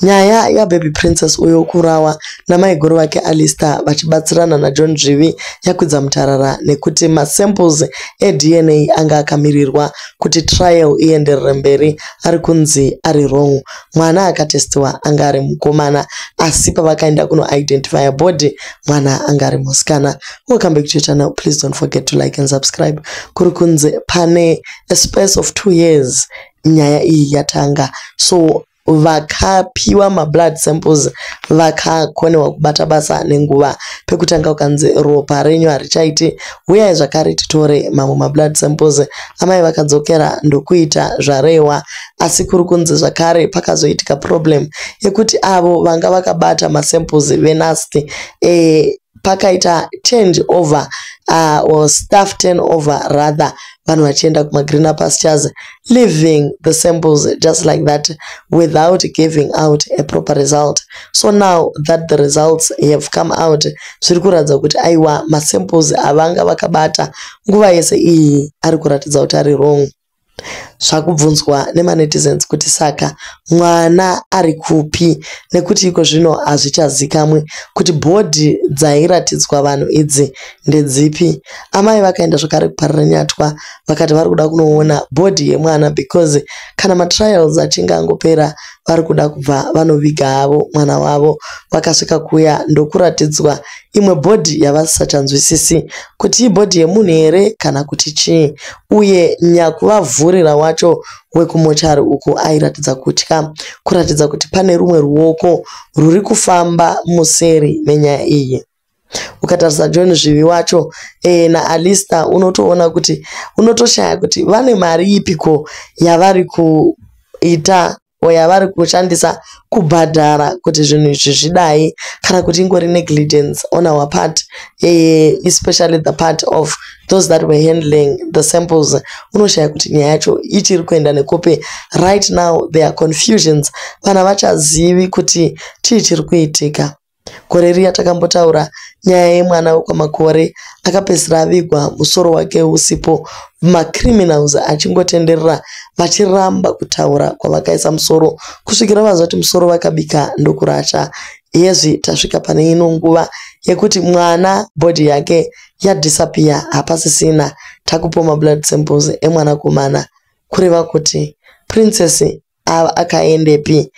Nyaya yaBaby Princess uyo wekurawa namaiguru vake Alistair vachibatsirana naJohn Zvivi yakwidza mutarara nekuti masamples eDNA anga akamirirwa kuti trial ienderere mberi ari kunzi ari wrong. Mwana akatestiwa anga ari mukomana asi pavakaenda kunoidentifya body mwana anga ari musikana. Welcome back to your channel. Please don't forget to like and subscribe. Kuri kunzi pane a space of 2 years nyaya iyi yatanga, so vakapiwa mablood samples vakakonewa kubata basa nenguva. Pekutanga kukanzi ropa renyu harichaiti, uyai zvakare titore mamwe mablood samples. Amai vakadzokera ndokuita zvarehwa, asi kuri kunzi zvakare pakazoitika problem yekuti avo vanga vakabata masamples veNUST, pakaita change over or staff turnover rather, vanhu vachienda kumagreener pastures, leaving the samples just like that without giving out a proper result. So now that the results have come out, zviri kuratidza kuti aiwa, masamples avanga vakabata nguva yese iyi ari kuratidza kuti ari wrong. Zvakubvunzwa nemanetizens kuti saka mwana ari kupi, nekuti iko zvino hazvichazikamwi kuti body dzairatidzwa vanhu idzi ndedzipi. Amai vakaenda zvakare kuParirenyatwa, vakati vari kuda kunoona body yemwana because kana matrials achinge angopera vari kuda kubva vanoviga havo mwana wavo. Vakasvika kuya ndokuratidzwa imwe body yavasisachanzwisisi kuti ibody yemunhu here kana kuti chii, uye nyakuvavhurira wacho wekumochari uku airatidza kutya, kuratidza kuti pane rumwe ruoko rwuri kufamba museri menyaya iyi. Ukatarisa John Zvivi wacho naAlistair, unotoona kuti unotoshaya kuti vane mari ipiko yavari kuita yavari kushandisa kubhadhara kuti zvinhu izvi zvidai, kana kuti ingori negligence on our part, especially the part of those that were handling the samples. Unoshaya kuti nyaya yacho ichiri kuenda nekupi. Right now there are confusions, vanhu havachazivi kuti chii chiri kuitika. Gore riya takambotaura nyaya yemwana wekwaMakore akapedzisira avigwa musoro wake usipo, macriminals achingotenderera vachiramba kutaura kwavakaisa musoro kusvikira vaziva kuti musoro vakabika ndokurasha. Iyezvi tasvika pane ino nguva yekuti mwana body yake yadisappear, hapasisina. Takupiwa mablood samples emwanakomana, kureva kuti Princess akaendepi?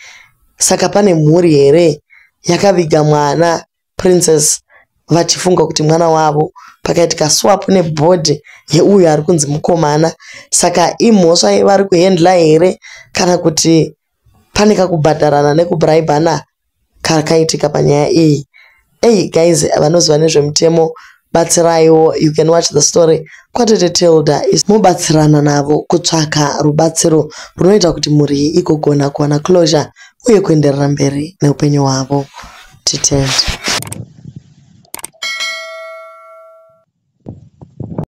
Saka pane mhuri here yakaviga mwana Princess vachifunga kuti mwana wavo? Pakaitika swap nebody yeuyo ari kunzi mukomana, saka imhosva yevari kuhandler here kana kuti pane kakubhadharana nekubribana kakaitika panyaya iyi? Ei guys, vanoziva nezvemutemo, batsiraiwo. You can watch the story kwaTete Tilda, mubatsirana navo kutsvaka rubatsiro runoita kuti mhuri iyi igogona kuwana closure uye kuenderera mberi neupenyu hwavo. Titende.